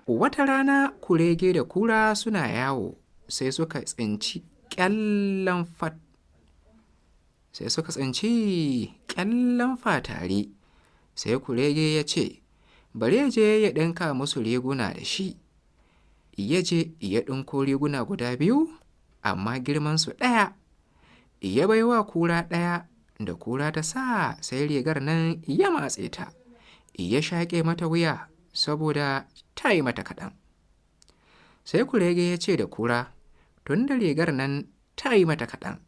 Wata rana kurege da kura suna yawo sai suka tsinci ƙyallen fatari. Sai kurege ya ce, bari ya je ya ɗinka musu riguna da shi. Ya je ya ɗinko riguna guda biyu, amma girmansu ɗaya. Ya bai wa kura ɗaya, da kura ta sa sai rigar nan ya matse ta, ya shaƙe mata wuya saboda ta yi mata kaɗan. Sai kurege ya ce da kura, tun da rigar nan ta yi mata kaɗan,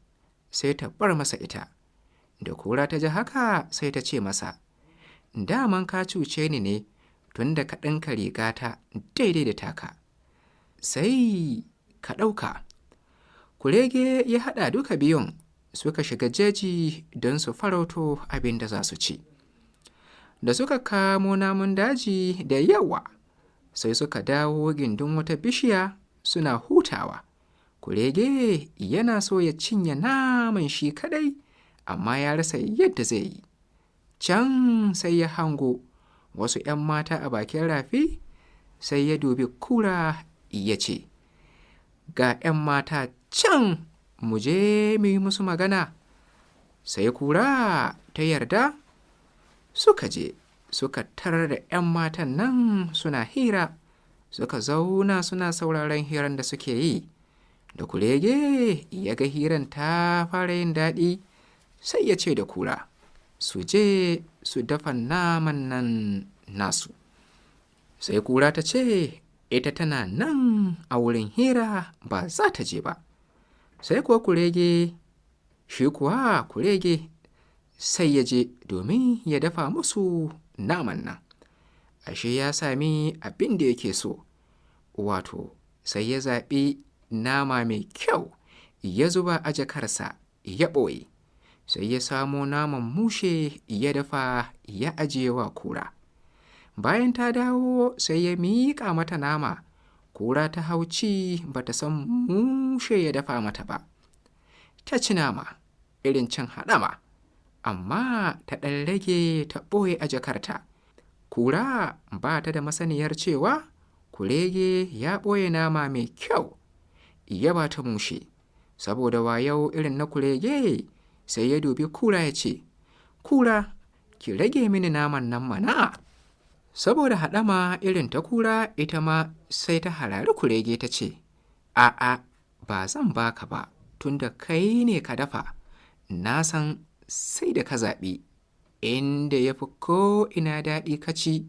sai ta bar masa ita. Da kura ta ji haka sai ta ce masa, daman ka cuce ni ne tun da ka ɗinka rigata daidai da taka, sai ka ɗauka. Kurege ya haɗa duka biyun suka shiga jeji don su farauto abin da za su ci. Da suka kamo namun daji da yawa, sai suka dawo gindin wata bishiya suna hutawa. Kurege yana so ya cinye naman shi kaɗai, amma ya rasa yadda zai yi. Can sai ya hango wasu ‘yan mata a bakin rafi, sai ya dubi kura ya ce, ga ‘yan mata can, mu je mu yi musu magana. Sai kura ta yarda, suka je suka tarar da ‘yan matan nan suna hira, suka zauna suna sauraron hiran da suke yi. Da kurege ya ga hiran ta fara yin daɗi, sai ya ce da kura, su je su dafa naman nan nasu. Sai kura ta ce, ita tana nan a wurin hira ba za ta je ba. Sai kuwa kurege, shi kuwa kurege sai ya je domin ya dafa musu naman nan. Ashe ya sami abin da yake so, wato sai ya zaɓi nama mai kyau ya zuba a jakarsa ya ɓoye. Sai ya samo naman mushe ya dafa ya ajiye wa kura. Bayan ta dawo sai ya miƙa mata nama. Kura ta hau ci ba ta san mushe ya dafa mata ba. Ta ci nama irin cin haɗama, amma ta ɗan rage ta ɓoye a jakarta. Kura ba ta da masaniyar cewa kurege ya ɓoye nama mai kyau ya ba ta mushe. Saboda wayau irin na kurege, sai ya dubi kura ya ce, kura, ki rage mini naman nan mana. Saboda haɗama irin ta kura, ita ma sai ta harari kurege ta ce, a'a, ba zan baka ba, tunda kai ne ka dafa. Na san sai da ka zaɓi inda ya fi ko'ina daɗi ka ci,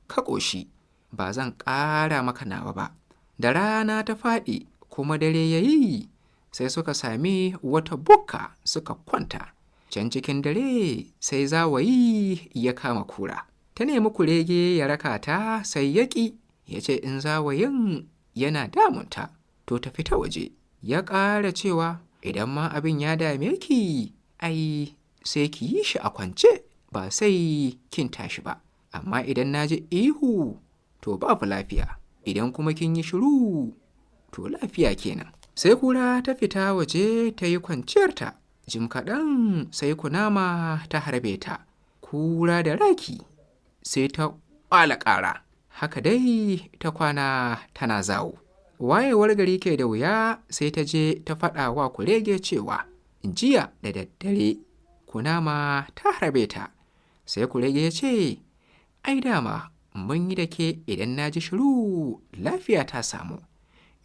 ka ƙoshi, ba zan ƙara maka nawa ba. Da rana ta faɗi kuma dare ya yi, sai suka sami wata bukka suka kwanta. Can cikin dare sai zawayi ya kama kura. Ta nemi kurege ya raka ta, sai ya ƙi, ya ce in zawayin yana damunta, to ta fita waje. Ya ƙara cewa, idan ma abin ya dame ki, ai sai ki yi shi a kwance, ba sai kin tashi ba. Amma idan na ji ihu, to babu lafiya. Idan kuma kin yi shiru, to lafiya kenan. Sai kura ta fita waje ta yi kwanciyarta. Jim kaɗan sai kunama ta harbe ta. Kura da raki sai ta ƙwala ƙara. Haka dai ta kwana tana zawo. Wayewar gari ke da wuya sai ta je ta faɗa wa kurege cewa jiya da daddare kunama ta harbe ta. Sai kurege ya ce, ai dama mun yi da ke, idan na ji shiru lafiya ta samu.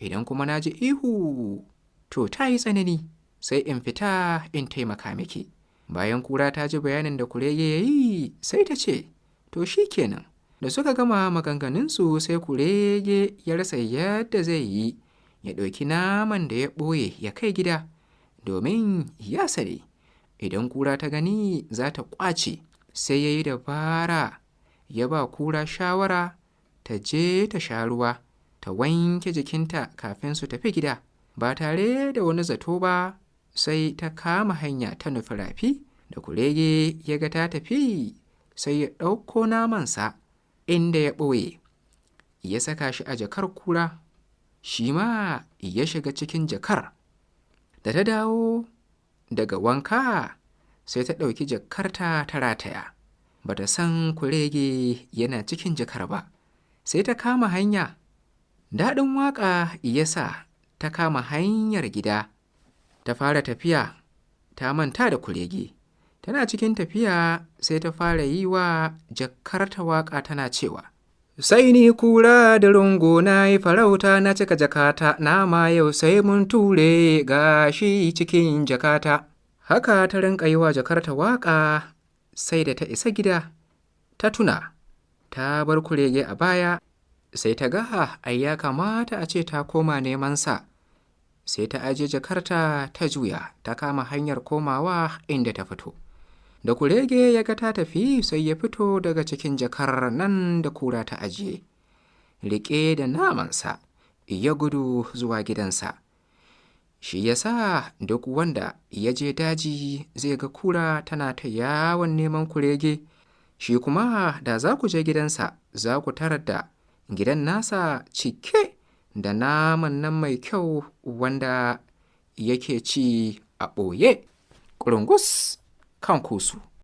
Idan kuma na ji ihu, to ta yi tsanani, sai in fita in taimaka miki. Bayan kura ta ji bayanin da kurege ya yi, sai ta ce, to shi kenan. Da suka gama maganganunsu sai kurege ya rasa yadda zai yi, ya ɗauki naman da ya ɓoye ya kai gida, domin ya sani idan kura ta gani za ta ƙwace. Sai ya yi dabara, ya ba kura shawara ta je ta sha ruwa, ta wanke jikinta kafin su tafi gida. Ba tare da wani zato ba, sai ta kama hanya ta nufi rafi. Da kurege ya ga ta tafi, sai ya ɗauko namansa inda ya ɓoye, ya saka shi a jakar kura, shi ma ya shiga cikin jakar. Da ta dawo daga wanka, sai ta ɗauki jakarta ta rataya. Ba ta san kurege yana cikin jakar ba. Sai ta kama hanya. Daɗin waƙa ya sa ta kama hanyar gida, ta fara tafiya, ta manta da kurege. Tana cikin tafiya sai ta fara yi wa jakarta waƙa tana cewa, Sai ni kura da rungu na yi farauta na cika jakata, nama yau sai mun ture gashi cikin jakata. Haka ta rinƙa yi wa jakarta waƙa sai da ta isa gida, ta tuna, ta bar kurege a baya, sai ta ga ai ya kamata a ce ta koma neman sa. Sai ta aje jakarta ta juya, ta kama hanyar komawa inda ta fito. Da kurege ya ga ta tafi sai ya fito daga cikin jakar nan da kura ta ajiye, riƙe da namansa, ya gudu zuwa gidansa. Shi ya sa duk wanda ya je daji zai ga kura tana ta yawon neman kurege. Shi kuma da za ku je gidansa za ku tarar da gidan nasa cike da naman nan mai kyau wanda yake ci a ɓoye. Ƙurungus kan kusu.